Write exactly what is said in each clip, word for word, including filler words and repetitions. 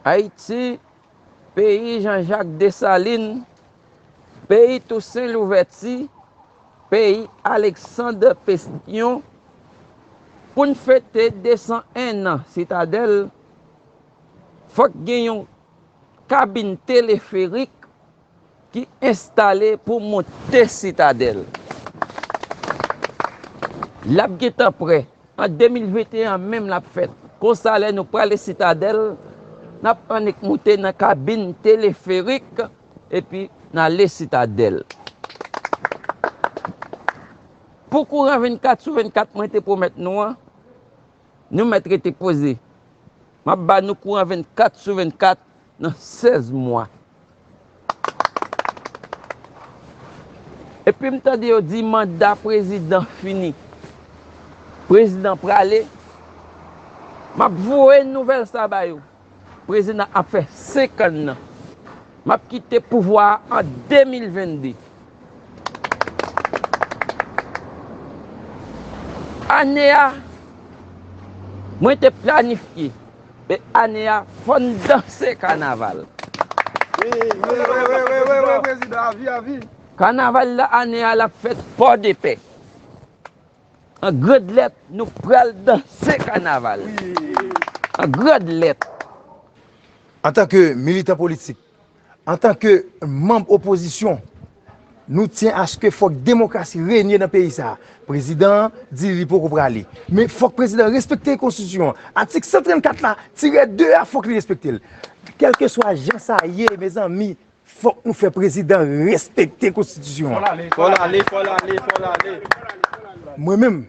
Ayiti, peyi Jean-Jacques Dessalines, peyi Tousen Louvèti, peyi Alexandre Pétion, pou n fete de san en an Sitadèl, fòk gen yon kabin teleferik ki enstale pou monte Sitadèl. L ap gentan prè. An de mil venteyen an menm l ap fèt. Konsa, lè nou prale Sitadèl, n ap annik moute nan kabin teleferik epi n ale Sitadèl. Pou kouran vennkat sou vennkat mwen te pwomèt nou an, nou mèt rete poze. M ap ba nou kouran vennkat sou vennkat nan sèz mwa. Epi m tande yo di manda prezidan fini. Prezidan prale. M ap voye nouvèl sa ba yo. Prezidan ap fè senk an nan. M ap kite pouvwa a an de mil vennde. Ane a, mwen te planifye. E ane a, fò n danse kanaval. Wi, wi, wi, wi, wi, wi, wi, prezidan, avi, avi. Kanaval la, ane a, l ap fèt Pòdepè. An grand lèt, nou pral danse kanaval. Wi. An grand lèt. Antanke militan politik, antanke manm opozisyon, nou tyen aske fòk demokrasi renye nan peyi sa a. Prezidan an di li poko prale. Men fòk prezidan respekte konstitisyon an. Atik san trannkat la, tirè de a, fòk li respekte l. Kèlkeswa jan sa ye, mezanmi, fòk nou fè prezidan respekte konstitisyon an. Fò l ale, fò l ale, fò l ale, fò l ale. Mwen menm,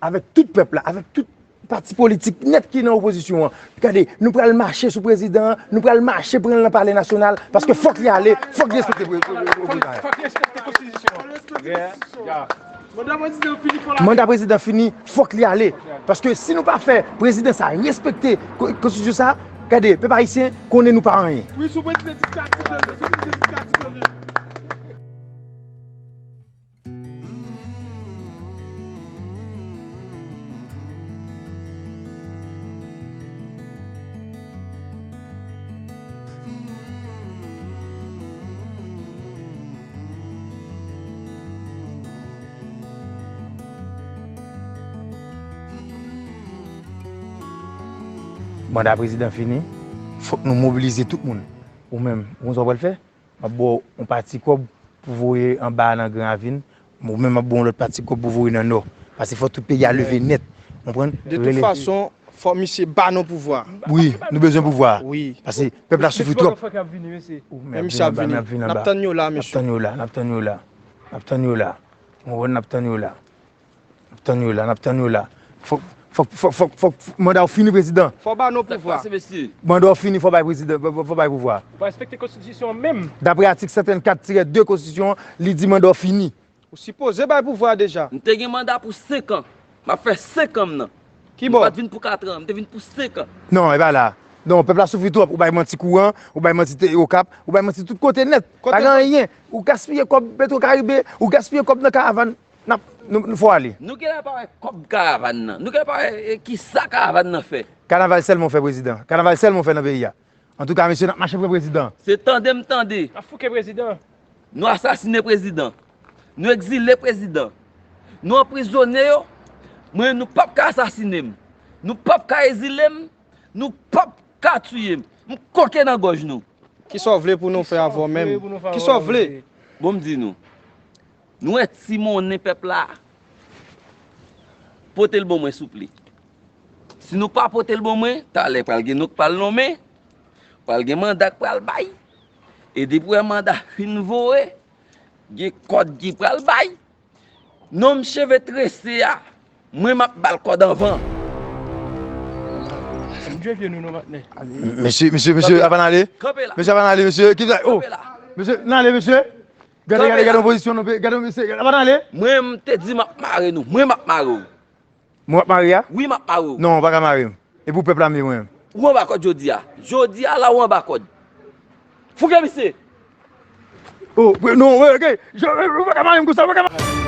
avèk tout pèp la, avèk tout pati politik nèt ki nan opozisyon an, gade, nou pral mache sou prezidan an, nou pral mache pran l nan Palè Nasyonal, paske fòk li ale, fòk li respekte pre-, pre-, pre-, prezidan an. Fòk li respekte konstitisyon an. Manda prezidan fini, fò l ale. Manda prezidan fini, fòk li ale. Paske si nou pa fè prezidan sa respekte ko-, konstitisyon sa, gade, pèp ayisyen konnen nou pa anyen. Wi, sou prezidan diktatè, sou prezidan diktatè. Manda prezidan fini, fòk nou mobilize tout moun. Ou menm, ou konn sa w pral fè? M ap ba w yon pati kòb pou voye anba a nan Gran Ravin, ou menm m ap ba w yon lòt pati kòb pou voye nan Nò. Paske fò tout peyi a leve nèt. Konprann? De tout fason, fò misye ba nou pouvwa. Wi, nou bezwen pouvwa. Wi. Paske pèp la soufri twòp. Ou menm, misye ap vini. N ap tann yo la, mesye. N ap tann yo la, n ap tann yo la. N ap tann yo la. Ou konprann, n ap tann yo la. N ap tann yo la, n ap tann yo la. Fòk, fòk, fòk, fòk, fòk manda w fini, prezidan. Fò ba nou pouvwa. Sa k pase, mesye? Manda w fini, fò bay prezidan, fò, fò, fò bay pouvwa. Ou pa respekte konstitisyon an menm. Daprè atik san trannkat tirè de konstitisyon an, li di manda w fini. Ou sipoze bay pouvwa a deja. M te gen manda pou senk an. M ap fè senk an m nan. Ki bò? M pa t vin pou kat an, m te vin pou senk an. Non, e pa la. Non, pèp la soufri twòp. Ou bay manti kouran, ou bay manti te-, Okap, ou bay manti tout kote nèt. Pa gen anyen. Ou gaspiye kòb Petro Caribe, ou gaspiye kòb nan karavàn. N ap, nou, nou fò ale. Nou genlè pa wè kòb karavàn nan. Nou genlè pa wè, e, kisa karavàn nan fè. Kanaval sèlman w fè, prezidan. Kanaval sèlman w fè nan peyi a. Antouka, mesye, n ap mache pran prezidan. Se tande m tande. N ap fouke prezidan. Nou asasine prezidan. Nou egzile prezidan. Nou anprizone yo. Mwen, nou p ap ka asasine m. Nou p ap ka egzile m. Nou p ap ka tiye m. M koke nan gòj nou. Kisa w vle pou nou fè avè w menm? Kisa w vle? Bon, m di nou. Nou wè ti monnen pèp la? Pote l ban mwen, souple. Si nou pa pote l ban mwen, talè pral gen non k pral nonmen, pral gen manda k pral bay. E depi w wè manda fin voye, gen kòd ki pral bay. Non, m cheve trese a, mwen m ap ba l kòd anvan. Mesye, mesye, mesye, mesye, avan n ale. Kanpe la. Mesye, avan n ale, mesye. Ki sa? Oh, kanpe la. Mesye, n ale, mesye. Gade, gade, gade yon pozisyon nou, gade yon mesye, avan n ale. Mwen, m te di m ap mare nou. Mwen, m ap mare w. Mwen w ap mare a? Wi, m ap mare w. Non, w pa ka mare m. E pou pèp la m ye mwen menm. Ou anba kòd jodi a. Jodi a la ou anba kòd. Fouke misye. Oh, non, wi, ok. Ou pa ka mare m konsa, ou pa ka mare m.